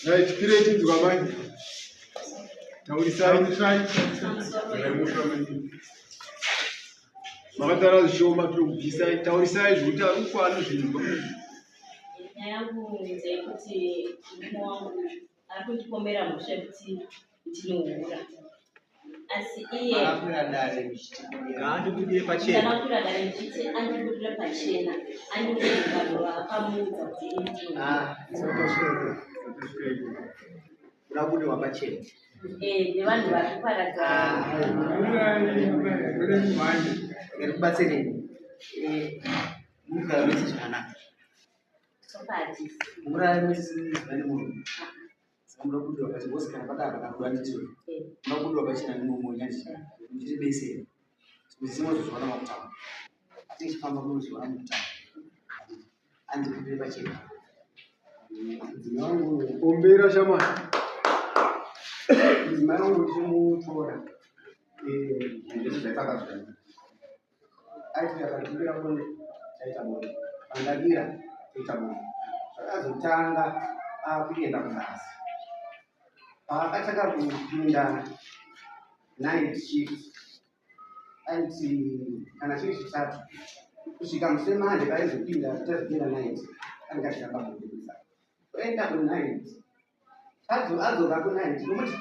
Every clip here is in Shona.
Right, pirei tinzwa mai. Taurisai. Makatara zvishoma tinokubvisai. Taurisai zvekuti ari kukwana zvinhu. Nyaya yangu ndeyekuti murume wangu ari kundipomera mhosva yekuti ndinohura. Asi iye Makakwira dare muchiti ngaandibudire pachena. Ndakakwira dare ndichiti andibudire pachena andiudze vanhu vaakamuudza kuti ini ndinohura. Ah, kuda kubudirwa pachena. Eh, nevanhu vari kuparadza. Ndikubatsirei. Eh, mugara mese zvakanaka. Chokwadi. Murare mese zuva nemurume. Saka munoda kubudirwa pachena because kana pakava pakabuda nditi. Munoda kubudirwa pachena nemurume wenyu handiti? Muchiri bese. Zvimwe mozozviona makutaura. Asi ichifamba munozviona mukutaura. Andibudire pachena. Mudzimai wangu ombera shamwari. Mudzimai wangu ndichimutora. Eh, ndizvo zvaipaka zvakanaka. Aiti akandibira bonde taita bonde. Pandadira toita bonde. Zvakazotanga akuenda kubasa. Paakatanga kupinda night shift aiti kana chiri chitatu kusvika musi wemande paizopinda tazopinda night anenge achiramba bonde. Oenda kunight adzoka kunight ndomuti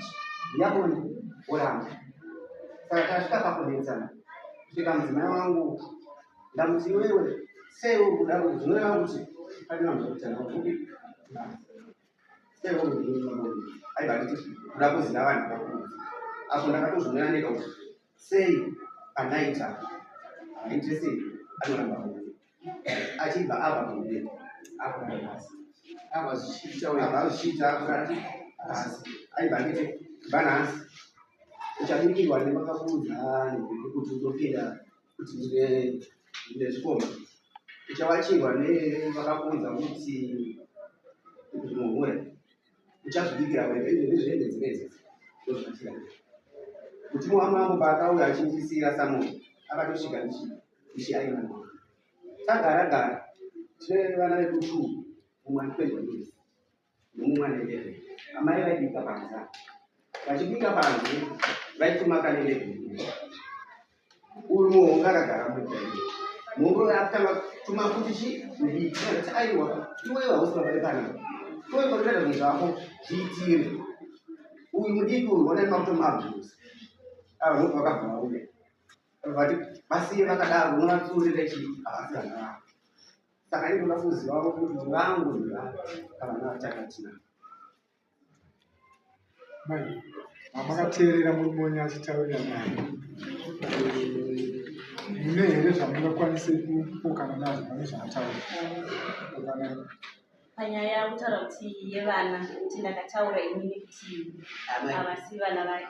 yabonde woramba. Saka tasvika pakunetsana kusvika mudzimai wangu ndamuti iwewe sei uri kudaro zvinoreva kuti pane vanhu vakuita navo kupi sei uri kudaro bonde aibva anditi kuda kuziva vanhu vakuudza apo ndakatozvionera ndega kuti sei panight apa haite sei anoramba bonde achibva abva bonde akura pasi Abva zvichiita uya. Abva zvichiita akura pasi aibva anditi bva nhasi uchabikirwa nemakakuudza kuti unopinda kuti ndine ndine zvikomba uchawachirwa nevakakuudza kuti ndinohure uchazvibikira wega izvo ndizvo hembe dzine idzi ndozvachira mutumwa wamambo paakauya achindisiira samuel akatosvika ndichiaina tagara gara tine vana vedu two mumwe ane 21 years nemumwe ane 11 amai vaibika panze apa vachibika panze vaituma kane 11 uyu muhombe akagara muita iye muhombe uyu akutanga kutuma futi chi mudiki akati aiwa iwewe hausi baba vepanapa iwewe panoita zvinhu zvako zviitire uyu mudiki uyu ona makutomuabuse ava ndobva vakabva vauya vati vasiye vakadaro unovatsiurira chii havasi vana vavo saka inoda kuziva kuti vangu ndevava pavana vatakatinavo Mai, mamakateerera murume wenyu achitaurira naye mune here zvamungakwanise kupokana nazvo pane zvaataura? Pokana. Panyaya yakutaura kuti yevana kuti ndakataura inini kuti havasi vana vake.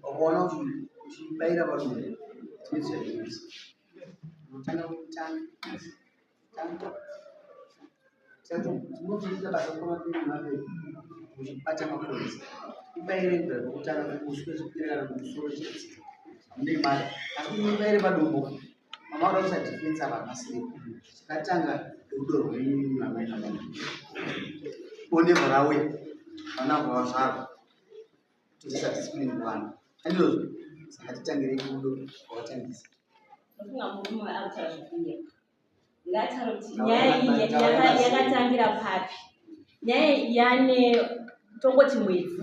Ukaona kuti uchibaira padumbu tinozviita. Unotanga kutanga Tinoita basa kwamapiri mapiri uchibata makonzi ibaire kubva pekutanga kumuswe chikwira kana kumusoro chidzika mune mari asi kuti mubaire padombo mama vada kusadhifensa vanhu vasiripo chakatanga rudo rwenyu amai nababa bonde rauya vana vavazvarwa toisa discipline kuvana andizvozvo saka titangire rudo rwawatangisa Ndofunga murume akutaura zvekunya. Ngataura kuti nyaya iyi yakatangira papi. Nyaya iyi yane tongoti mwedzi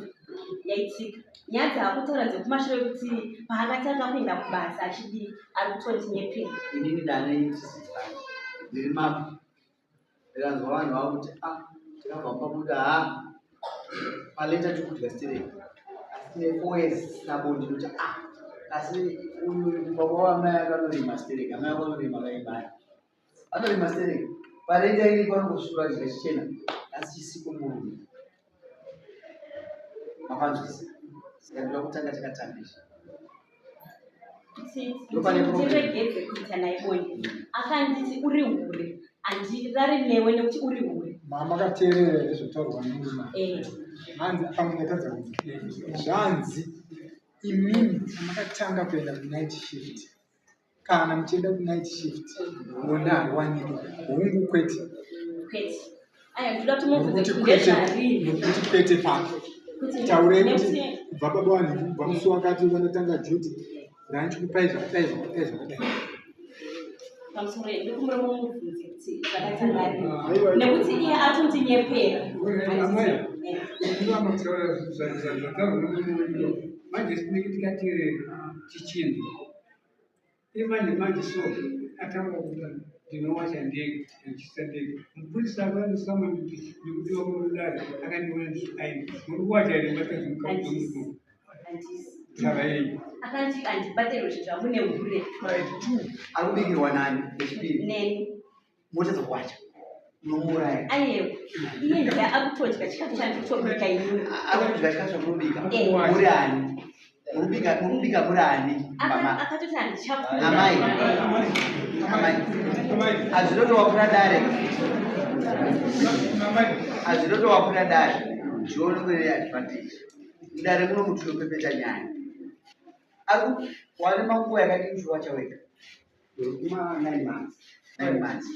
yaitika. Nyaya dzaakutaura dzekumashure kuti paakatanga kuenda kubasa achidii ari kutondinyepera. Inini ndane 65 ndiri mapi ndikanzwa vanhu vakuti ah takabva pabuda ha paleta tikudya stereki asi tine 4 years tisina bonde ndoti ah asi uyu baba wamai akanorima stereki amai akanorima kaimai anorima stereki parenda iri panongosvura chidya chichena asi chisiko murume mapanzwisa saka ndoda kutanga takatambisha Ndiregedze kuita naye bonde akanditi uri hure handirari newe nekuti uri hure. Makateerera here zvotaurwa nemurume? Eh. Hanzi pamwe ndatadza kunzwa. Zvanzi imimi pamakatanga kuenda kunight shift kana muchienda kunight shift bonde hariwaniki. Hongu kwete. Kwete. Aya, ndoda kuti mubvunze Nokuti kuti kwete, ndezvarini. nokuti kwete papi. Kuti Taurei kuti nekuti kubva baba vanhu kubva musi wakati vanotanga duty, ndanchikupai zvakadai zvakadai zvakadai. Pamusoro, ndikumbira mumubvunze kuti zvakatanga rini. Aiwa. Nekuti iye atondinyepera. Amai, kuramba kutaura zvataurwa nemurume wedu manje, tinenge tikateerera tichinzwa. Iye manje manje so ataura kuti ndinowacha ndege, ndichisa ndege. Mupurisa akanosama nekudiwa kudare, akandiona ndichiaini muri kuwacha here mbatazimukadzi wemurume? Handisi. Tava yei? Akanti handibatirwe zvinhu zvangu nehure. Ari kubikirwa nani echipiri? Neni. Mota dzokuwacha unomuuraya. Ayewa, iye ndiye akutodya chikafu chandikutobika inini. Ari kudya chikafu chamunobika? Eh. Muri ani? Muri kubika muri ani? Mama. Akatoti handichakura. Amai. Amai, hazvinotowakura dare, hazvinotowakura dare zvione kune advantage. Mudare muno muti unopepeta nyaya. Ari wane manguva yakadii uchiwacha wega? Kuma 9 months. 9 months.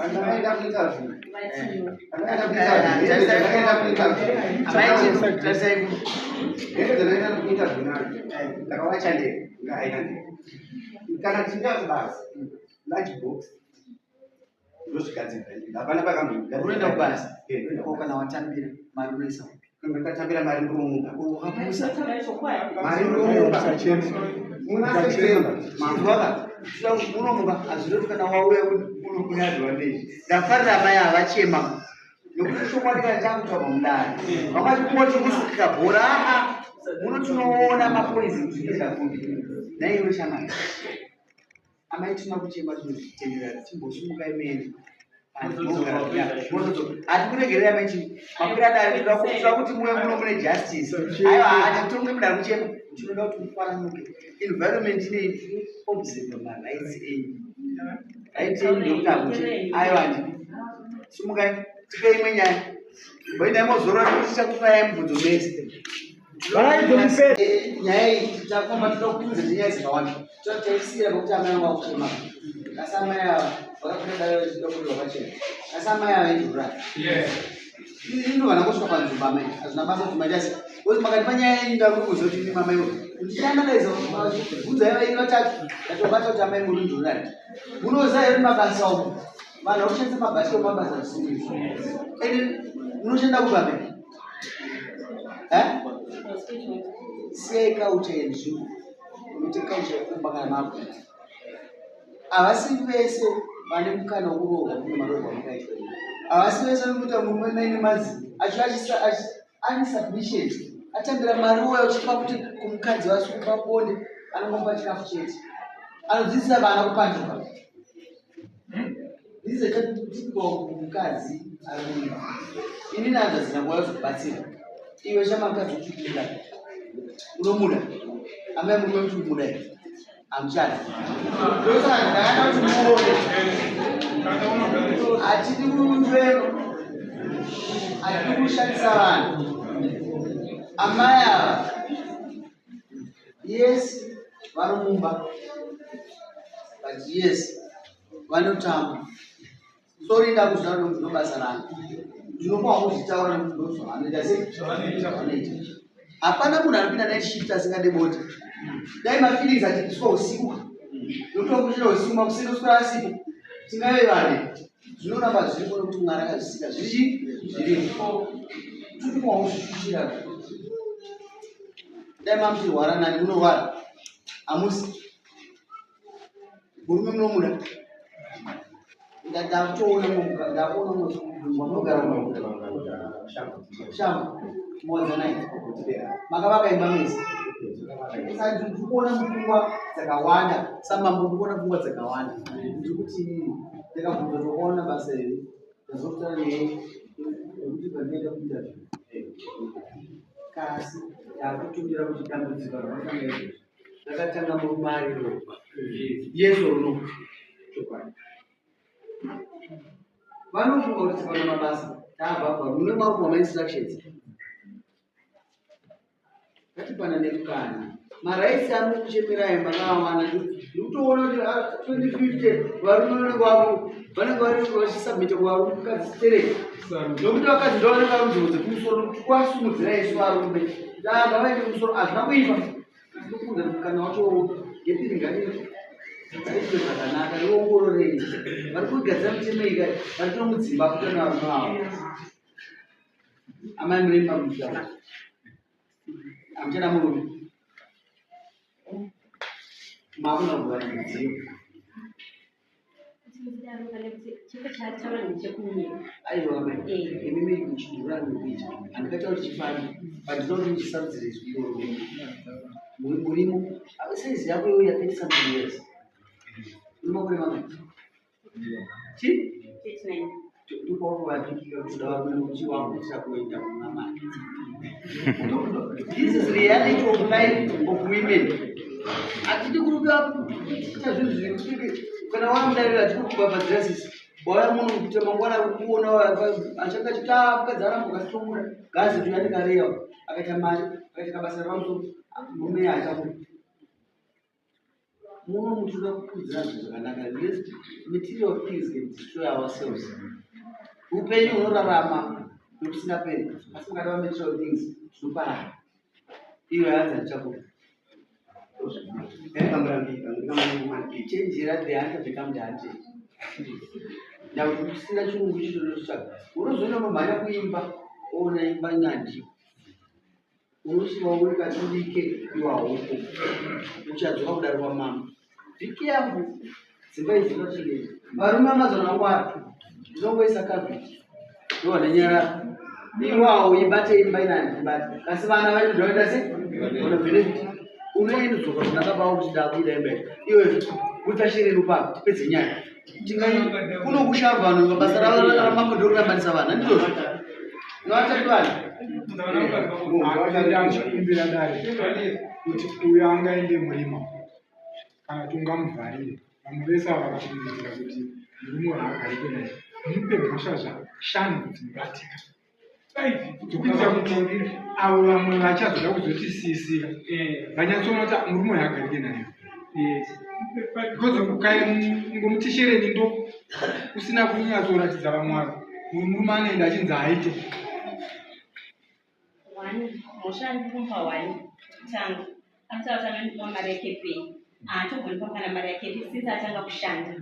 Andakaenda kuinterview. Vatiwo. Andakaenda kuinterview. Ndakaenda kuinterview. Amai, tarisai. Hembe dzandakaenda kuinterview nadzo, ndakawacha ndega, ndaaina ndega. Kana ndichinge kubasa, lunch box ndozvigadzira. Hapana pakambo. Unoenda kubasa? Eh, ndoenda. Ko kana watambira mari unoisa kupi? Ndakatambira mari ndomupa. Wakapusa. Taura chokwadi. Mari ndomupa. Musachema. Muna September. Manzwaka unomuka, hazvinoti kana wauya kuno kune advantage. Ndafarira amai avachema nokuti chokwadi kana chakutaurwa mudare, vakati kungoti kusukika bhora aa muno tinoona mapoints kusvikira kupi naiwe shamai. Amai, tina kuchema, tinozvitenderera, timbosimuka imene. Hatikuregerera amai chii makwira dare. Toda kuti muve muno mune justice. Aiwa, hatitonge mudare kuchema. Tinoda kuti mufaranuke. Environment inei observe marights enyu, right enyu ndekuti hamuche. Aiwa, handidi. Simukai, tipei imwe nyaya. Boindai mozorora nekuti tichakupai mubvunzo mese. Nyaya iyi takufamba, toda kupinza nenyaya dzakawanda. Taisiyira pakuti amai vangu vakuchema, asi amai ava vakakwira dare vachida kuti vakachena, asi amai ava indurura indovana kusvika panzvimbo. Amai, hazvina basa kuti maita sei, because makatipa nyaya yenyu, ndakukuziva kuti imi mamai ndichianalaiza bvunzai vaini vatatu, ndatobata kuti amai muri ndururani. Munoziva here mabasa umu vanhu vakushandisa mabhatiro mabasa zvisiri izvo? Ende munoshanda kupi, amai? Eh? Siyai kaucha yenzvimbo, unoite kaucha yekumba kana makuita. Havasi vese vane mukana wekuroorwa kune maroorwa makaitwa ii. Havasi vese vanokuita murume maine mazi ane submission, atambira mari uya uchipa kuti kumukadzi wasi kupa bonde, anongomupa chikafu chete, anodzidzisa vana kupanduka. This is a typical mukadzi ari kuimba. Inini hanzvadzi nguva yozokubatsira iwe shama. Mukadzi uchikuda, unomuda amai? Murume muchi kumuda here? Hamuchadi. Ndosaka ndakada kuti muone, hatidi kuve, hatidi kushandisa vanhu. Amai ava, yes, vanomumba, but yes, vanotamba. Sorry, ndakuzvitaura nekuti ndo basa rangu, ndinofanwa kuzvitaura nekuti ndo zvavanoita. Sei zvavanoita? Hapana munhu anopinda night shift asingade bonde. Dai mafeelings achibviswa usiku, nokuti wakuchira usiku makuseni oswera asipo, tingave vane zvinoramba zviriko nekuti Mwari akazvisika zvirichi zviriko. Tinofanwa kuzvishushira. Dai mamuchirwara nani, munorwara hamusi. Murume munomuda? Ndakutoona, ndakuona munogara shamba muwadzanai, makavaka imba mese. Saka ndiri kuona pfungwa dzakawanda samambo, ndiri kuona pfungwa dzakawanda. Ndiri kuti ndakabvunza kuti wakaona basa here, ndazokutaura neye nekuti pandinoenda kuinterview kasi ndakutumira kuti dambudziko ramatanga izvozvi rakatanga murume ariro. Yes or no? Chokwadi vanofunga kuti tikaona mabasa taabhabva mune makuwa mainstructions. Ngatipanane mukana. Marights amukuchemerai makawana. Ndikutoona kuti 2050 varume vanenge vavo vanenge vari vachisubmita kuvakadzi stereki. Nokuti vakadzi ndo vanenge vari munzvimbo dzekumusoro nokuti kwasumudzira isu varume. Ngavaende kumusoro hazvina kuipa. Ndikufunga kuti kana wacho gepiri ngariri ngariitwe zvakanaka riongororei. Vari kugadzira mitemo iyi vari kutomudzimba kuita nevarume vavo. Amai muri pamusha. Hamuchada murume. Maakuna kugara midziyo. Aiwa amai, imimi muchidhura mukuita. Handingatauri chifani, but ndinoda kuti muchisarudzire izwi iroro. Murimo. Saizi yako iyoyo ya 30 something years. Une makore mangani? Chi? 39. This is reality of life of women. Hatidi kuruka kuita zvinhu zviri kuti kana wamudarira hatidi kubhabhadzira sisi. Wauya muno kuita mangwana kuona achanga achiti ah mukadzi aramba akasitomuda gazi tuyani kareya akaita mari akaita kabasa repamusoro murume haachamuda. Muno mutoda kukurudzira zvinhu zvakanaka. Let's material things can destroy ourselves. Upenyu hunorarama nokusingaperi, asi mukada material things zvinoparara. Iyo hanzi handichakuda. Chenjera the hunter become the hunted. Ndakuti usina chirungu chitonotsvaga. Unozoenda unomhanya kuimba, woona imba nyandi. Unosuwa uri katudike iwa hoko uchadzoka kudari kwamama. Be careful. Dzimba idzi dzinochengeta. Varume vamazona angwara. Ndinongoisa coverage. Ndovanonyarara. Iwawo ibate imba inani ibate. Kasi vana vacho ndinoita sei? Vano benefit. Unoenda udzoka kuna baba vako kuti ndakuida imba iyi. Iwe utashere rupa tipedze nyaya. Tingai kunokusha vanhu basa ravo ramambo ndokurambanisa vanhu handizvozvo. Unovatati vanhu. Akaenda achikumbira dare kuti uyo angaende murima kana kuti ungamuvharire. Vamwe vese ava vakafungidzira kuti murume uyu haagarike naye. Mupe mhosva shanu dzinobatika dzekuitira kuti avo vamwe vachazoda kuzotisisira vanyatsoona kuti murume uyu haagarike naye. Because ukaingomuti shereni ndo usina kunyatsoratidza vamwe avo murume anoenda achinzi haaite. One, mhosva ndikumupa one kutanga akutaura kuti anondipa mari yake pay haatogonipa kana mari yake pay since atanga kushanda.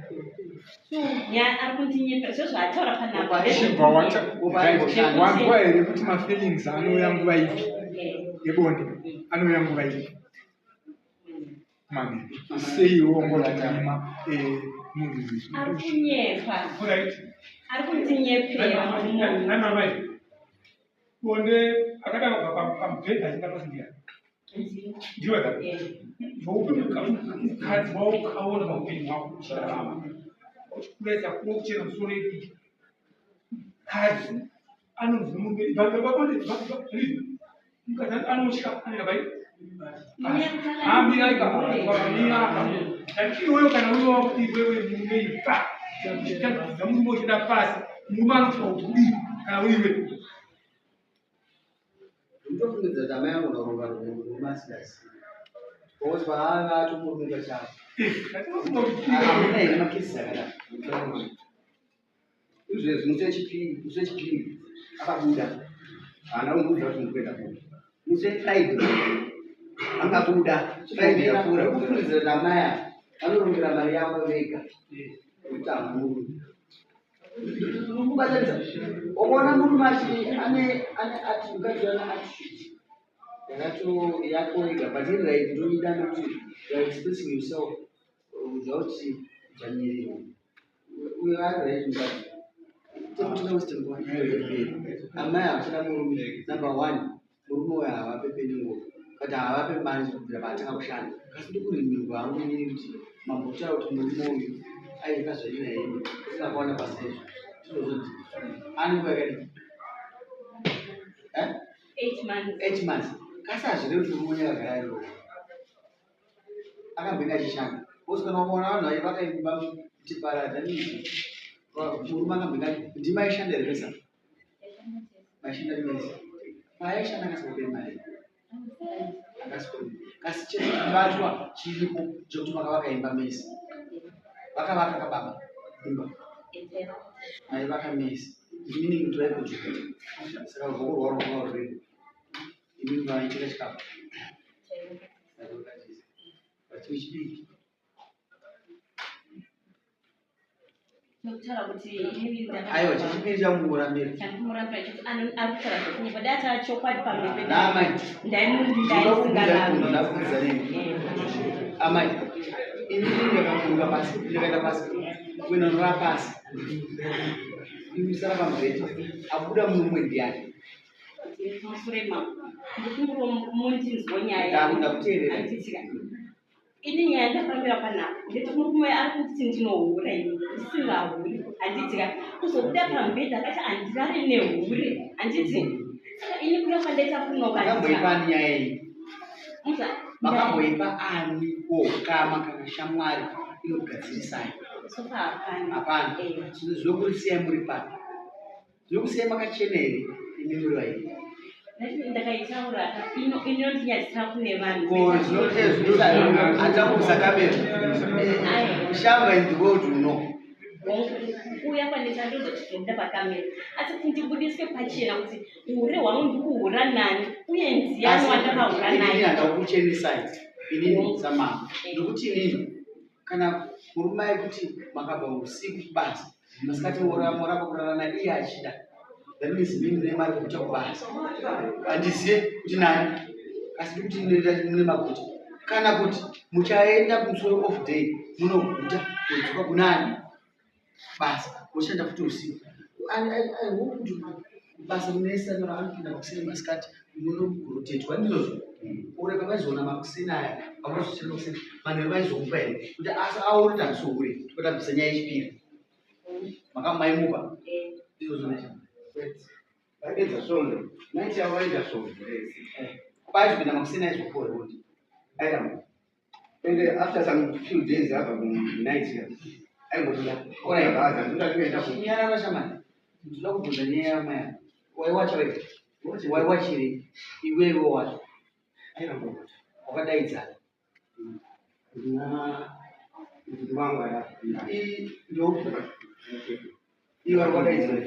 Two, nyaya ari kundinyepera zvo zvaataura panapa. Chibva wacha wanzwa here kuti mafeelings anouya nguva ipi ebonde anouya nguva ipi? Mami, sei wongotatanyima munhu Ari kunyepa. Ari kundinyepera murume uyu. Bonde akada kubva pamubhedha achienda pasi ndiani? Ndiwe ka? Zvoupi mukadzi waukaona paupenyu hwako uchirarama uchikura chakura kuchena musoro idiki mukadzi anonzi murume bonde mukadzi anotya anenge pai amira ikamira iwewe kana uri wakuti iwewe murume ipa chitadza murume uchienda pasi murume anotya kuti kudii kana uriwe Ndinofungidzira kuti amai vangu varonga murume asingazivi. Because paanga atomurume pachavo. Hamuna here makesi akadaro? Izvezvi musi wechipiri, musi wechipiri akabuda. Haana kundiudza kuti ndikuenda kupi. Musi weFriday akabuda. Friday yapfuura. Ndinofungidzira kuti amai ava vanorongera mari yavo vega. Nekuti hamuna murume. Kubatanidza. Ukaona murume achi ane ane ati mukadzi ane attitude yakato yako yega but iri right ndoida nekuti you are expressing yourself without kudzvanyirirwa. Uyo ari right mukadzi. Tinoda kuti nguva amai havachada murume number one murume uyo havape peni nguva but havape mari kubvira paatanga kushanda asi ndikurimigwa hangu inini kuti mambotaura kuti murume uyu aita zvaina henyu usina kuwana basa izvo tinozoti ane nguva yakadii 8 months. 8 months kasi hazvirevi kuti murume unenge agara ariwo akambenge achishanda because kana ukaona vanhu vai vakaimba tiparadza nizvi murume akambenge ndima aishanda here vesa maishanda rimese paaishanda akasikupe mari akasikupe. Kasi chekubatwa chiripo chekuti makavaka imba mese. Vakavaka kababa imba. Maivaka mese. Meaning kuti vaikontributa. Saka ruoko rwavo rwanga rwuripo. Imi maicheka chikafu. Vachipiki. Nokutaura kuti inini ndaka- Aiwa chechipiri chamumurambira. Chandimurambira chekuti ari kutaura zvekunyepa dai ataura chokwadi pamberi pedu. Naamai. Ndaimusingarambi. Ndakubvunza nini? Amai, inini ndakamuruka pasi, ndakaenda pasi, kuenda norara pasi. Imisara pamubhedha, abuda mumwe ndiani? Mushure mako. Ndikumbiro mundinzwa nyaya. Ndakuteerera. Handitika. Ini nyaya ndafambira panapa ndeti murume ari kunditi ndinohura ini ndisingahuri handiti ka kuzobuda pamubhedha akati handirare nehure handiti saka ini kuya kwandaita kunoka Makamboipa ani nyaya iyi? Musa Makamboipa ani ko kama kana shamwari inokugadzirisai? Sofa hapana. Hapana. Eh. Zvinokusiyai muri papi? Zvinokusiyai makachena here imi muri vairi? Ndakaitaura inondinyadzisa kune vanhu. Ko zvinoatakusa kamera. Shamba in the world you know. Kuuya kwaneta ndozotinobuda pakamera asi kuti ndibudiswe pachena kuti uhure hwangu ndikuhura nani uye ndiyani wandakahura Inini naye. handakuchenesai inini samama nokuti inini kana murume aikuti makabva usiku kubasa masikati moramba kurarana iye achida that means mimi mune mari kuguta kubasa handizive kuti nani asi ndikuti mune maguta kana kuti muchaenda kumusoro off day munoguta modzoka kunani basa moshanda futi usiku. I hope kuti basa munesa anopinda makuseni masikati munokurotetwa ndizvozvo ure pamaizoona makuseni aya pamunozochera makuseni manheru vaizomupa here kuti asi aone kuti handisi hure kuti abvisa nyaya yechipiri makamaimupa ndizvozvo necha Vaipedza svondo, naiti yavo vaita svondo rese. paizopinda makuseni aizopuwa here kuti Airamba. And after some few days abva kunight aingobuda. Alright. Bhaza ndoda kuenda ku nyarara shamani ndinoda kubvunza nyaya yamaya waiwacha wega waiwachirei iwewe wacho airamba. wakadaidzana Ndina mudhuri wangu aya. Ndopi iwe vari kwadaidzana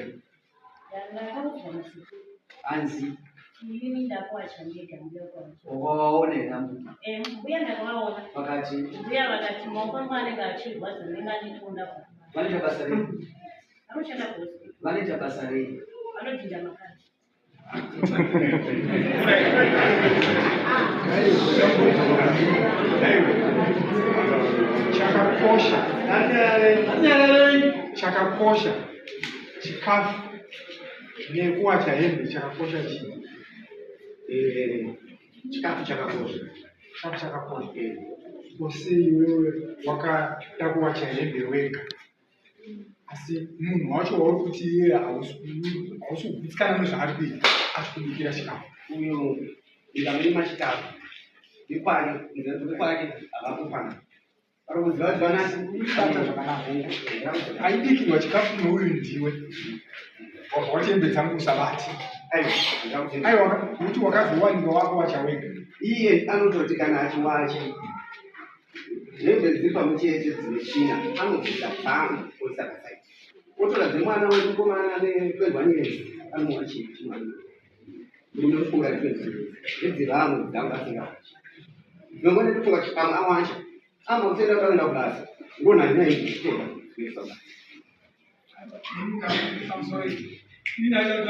Ndakaudzwa mashoko. hanzi Inini ndakuwacha ndega mbuya kwangu. wakawaona here ambuya Eh, mbuya ndakavaona. vakati Mbuya vakati maoko angu anenge achirwadza ndinenge anditonda. vanoita basa rei Vanoshanda kuhospital. vanoita basa rei Vanodhinda makadhi. Chakakosha, chakakosha chikafu nekuwacha hembe chakakosha chii? Chikafu chakakosha. Chikafu chakakosha. Kose iwewe wakada kuwacha hembe wega, asi munhu wacho wauri kuti iye hausi kugutsikana nezvaari kuita, achikubikira chikafu. Uyo ndikamurima chikafu. Ndikwake, ndikwake havakupana. Vari kuziva kuti vanasi Uribata zvakanaka. Aibikirwa chikafu neuyu ndiwe, wabva wati hembe dzangu usabate. Aiwa, ndakutenda. Aiwa, nokuti wakazowanikwa wako wacha wega. Iye anototi kana achiwacha hembe dziri pamwe chete dzine tsvina anobvisa bhangu oisa pasaidi otora dzemwana wemukomana ane 21 years anomuwa chimwana murume mukuru ari 20 years ndedzevamwe dzangu asingawachi nongona ndikufunga kuti pamwe awacha ama kusenda kaenda kubasa ngona handina ikutoda kuisa basa. Pamusoro ini ndaida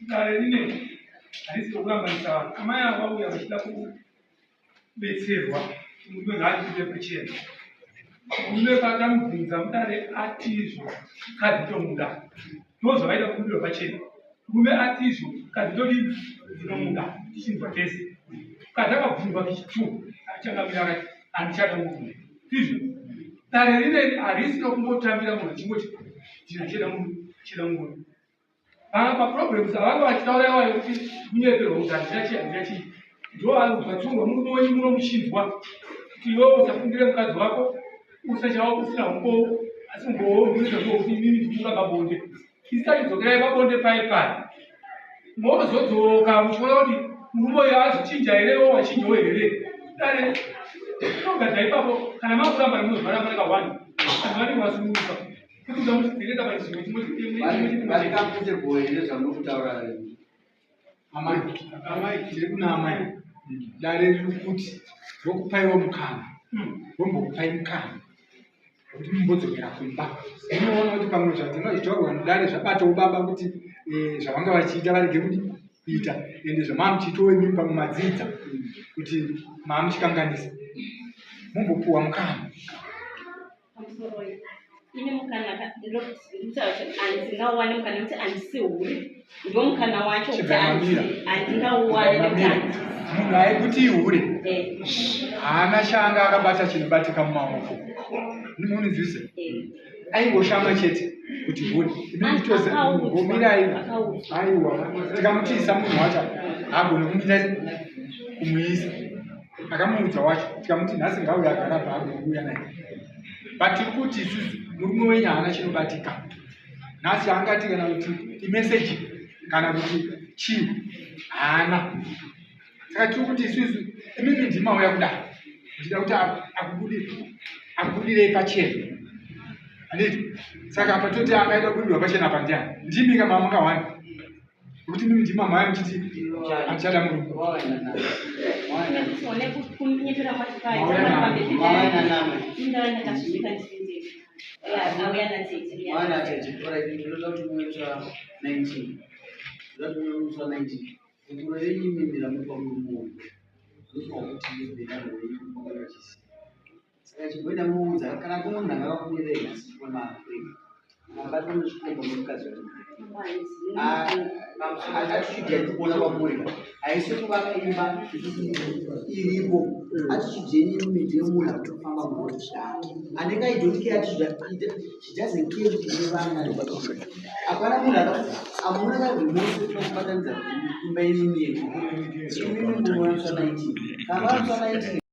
dare rine harisi rokurambanisa vanhu. Amai ava vauya vachida kubetserwa, murume ngaatiite pachena. Murume patamubvunza mudare atizvo kadzi tomuda, ndo zvavaida kubudirwa pachena. Murume atizvo kadzi todini tinomuda, tichinzwa tese. Kadzi akabvunzwa kichitu achangamira akati handichada murume. Izvo dare rineri harisi rokungotambira munhu achingoti ndinacheda murume cheda murume. Maproblems avanga vachitaura iwayo kuti munyeperwa kuti handina chii handina chii, ndo vatsungwa murume wenyu muno muchinzwa kuti iwewe usafungire mukadzi wako usina usina umbowo, asi umbowo unoita ndokuti inini ndikuramba bonde. Isati dzokerai pabonde pai pai mozodzoka muchiona kuti murume uyo azochinja here wo wachinjawo here. Dare togadza ipapo kana makuramba nemunozvara mwana kawani vanhu vanenge vasununguka kuti uda muchidzengeta pachizvimwe chimwe. Vari comfortable here zvamuri kutaura? Amai, amai, tiri kuna amai. Dare riri kuti rokupaiwo mukana, rombokupai mukana kuti mumbodzokera kumba. Munoona kuti pamwe zvadzinga zvichitaurwa nedare zvabatawo baba kuti zvavanga vachiita varege kudi kuita, ende zvamamuchiitawo imimi pamwe madzidza kuti maamuchikanganisa, mumbopuwa mukana. Pamusoro ine mukana, ndikutaura kuti handingauwane mukana nekuti handisi hure. Ndo mukana wacho kuti handingauwane nekuti handisi. Munhu aikuti ihure haana chaanga akabata chinobatika mumaoko, munonzwisa? Aingoshama chete kuti hure. Imimi togomirai, aiwa, tikamutiisa munhu wacho haagone kumuita kumuisa akamuudza wacho. Tikamuti nhasi ngauya agara pa, agone kuuya naye. But tiri kuti isusu murume wenyu haana chinobatika nhasi angati kana kuti imeseji kana kuti chii, haana. Saka tiri kuti isusu imimi ndimauya kudai muchida kuti akubudirei pachena, handiti? Saka apa toti angaida kubudirwa pachena apa ndiani? Ndimi kama makawanda, nekuti mimi ndima maya muchiti handichada murume. Nekuti kunyepera kwacho indawa ndakazvinyika ndiri auya natete. Mwana tete, alright, ndinoda kuti muwe musi wa 19. Ndinoda kuti muwe musi wa 19. Mukuro yenyu imimi ramupa murume uyu. Ndinofunga kuti ibhena rwenyu makanyachisi. Saka chimboenda muudza kana kumwe munhu angakakumirei nhasi kwemaAfrica. Mabatwa nechikomba nemukadzi wenyu. Attitude yatikuona kwamuri haisi kuvaka imba iripo. Attitude yenyu imimi ndeyemunhu akutofamba muroad anenge I don't care attitude. She doesn't care kuti ine vana. Hapana munhu amuna kana remorse kubatanidza imba yenyu yedu. Imimi munowanisa 19 kana vanisa 19.